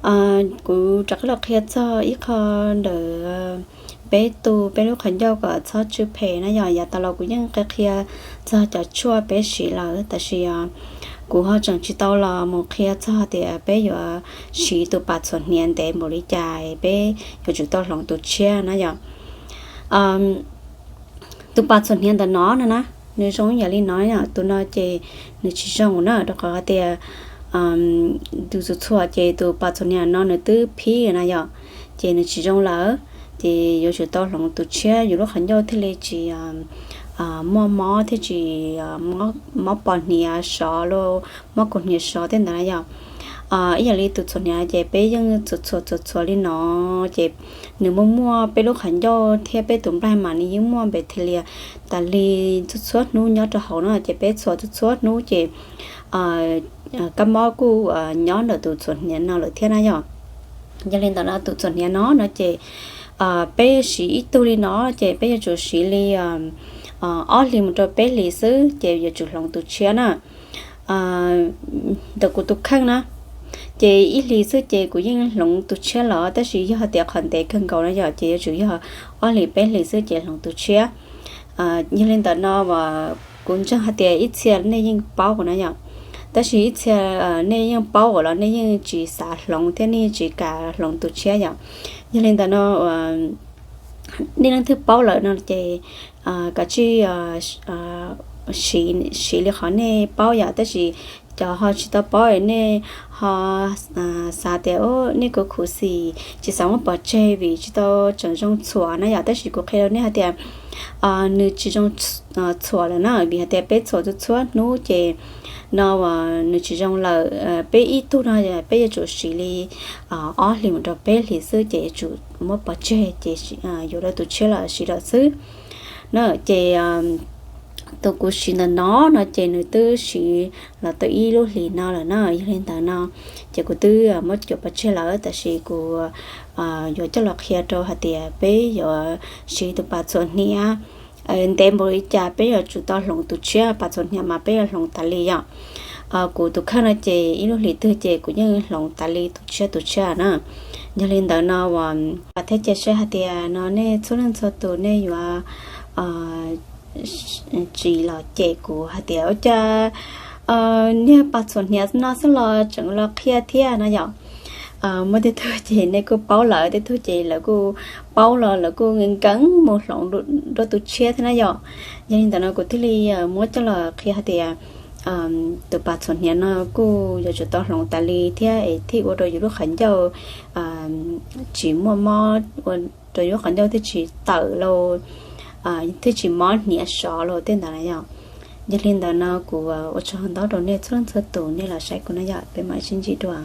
Kuv rov qab los qhia txog ib qho ntawm peb tu peb lub qhov ncauj kom txhob tsw phem na yom. Yav tas los kuv yeej qhia qhia txog cov tshuaj peb siv lawm, tab sis kuv ho tseem tsis tau los mus qhia txog tias peb yuav siv tus pas txhuam hniav ntev npaum li cas peb yuav tsum tau hloov tus tshiab na yom. Tus pas txhuam hniav ntawm no no na, nws zoo ib yam li no yom. Tus no ces nws tsis zoo na, rau qhov hais tias tus txhuam txhuam ces tus pas txhuam hniav no nws twb phib na yom, ces nws tsis zoo lawm. Ces yuav tsum tau hloov tus tshiab yus lub qhov ncauj thiaj li tsis muaj mob thiab tsis mob pos hniav sov los mob kaus hniav sov tej ntawd na yom. Ib yam li tus txhuam hniav ces peb yeej txhuam txhuam txhuam txhuam li no, ces nws muaj muaj peb lub qhov ncauj thiab peb tus nplaig mas nws yeej muaj bacteria tas li txhua txhua hnub nyob rau hauv no, ces peb txhuam txhua txhua hnub ces kab mob kuj nyob ntawm tus txhuam hniav no lawm thiab na yom. Yog li ntawd no tus txhuam hniav no no ces peb siv ib tug li no ces peb yuav tsum siv li ob hlis mus rau peb hlis xwb ces yuav tsum hloov tus tshiab na. Ntawm kuv tus kheej na, ces ib hlis xwb ces kuv yeej hloov tus tshiab lawm, tab sis yog tias qhov ntev kawg nkaus na yom ces yuav tsum yog ob hlis peb hlis xwb ces hloov tus tshiab. Yog li ntawd no kuv ntseeg hais tias ib txhia nej yeej paub na yom, tab sis ib txhia nej yeej paub los nej yeej tsis xav hloov thiab nej tsis kam hloov tus tshiab yom. Yog li ntawd no nej leej twg paub lawm no ces kav tsij siv li qhov nej paub yom, tab sis cov ho tsis tau paub nej ho xav tias nej kuv khuv xim tsis xav muab pov tseg vim tsis tau tseem zoo txhuam na yom, tab sis kuv qhia rau nej hais tias nws tsis zoo txhuam lawm na, vim hais tias peb txhuam txhua txhua hnub ces no nws tsis zoo lawm. Peb ib tug no peb yuav tsum siv li ob hlis mus rau peb hlis xwb ces yuav tsum muab pov tseg ces yuav rau tus tshiab los siv lawm xwb na. Ces tus kuv siv ntawm no no ces nws twb siv los tau ib lub hlis no lawm na. Yog li ntawd no ces kuv twb muab cuam pov tseg lawm, tab sis kuv yuav coj los qhia rau hais tias peb yuav siv tus pas txhuam hniav ntev npaum li cas peb yuav tsum tau hloov tus tshiab, pas txhuam hniav mas peb yuav hloov tas li yom. Kuv tus kheej no ces ib lub hlis twg ces kuv yeej hloov tas li tus tshiab tus tshiab na. Yog li ntawd no uas thiab cia siab hais tias no nej txhua leej txhua tus nej yuav tsis los cem kuv hais tias ua cas niag pas txhuam hniav no xwb los tseem los qhia thiab no yom. Muaj tej tug ces nej kuj paub lawm, tej tug ces lawv kuj paub los lawv kuj nkees mus hloov rau tus tshiab thiab na yom. Yog li ntawd no kuv thiaj li muab coj los qhia hais tias tus pas txhuam hniav no kuj yuav tsum tau hloov tas li thiab es thiaj ua rau yus lub qhov ncauj tsis muaj mob, ua rau yus lub qhov ncauj thiaj tsis tawm los thiaj tsis mob hniav sov los tej ntawd na yom. Yog li ntawd no kuv ua tsaug ntau rau nej txhua leej txhua tus nej los saib kuv na yom, peb mam sib ntsib dua.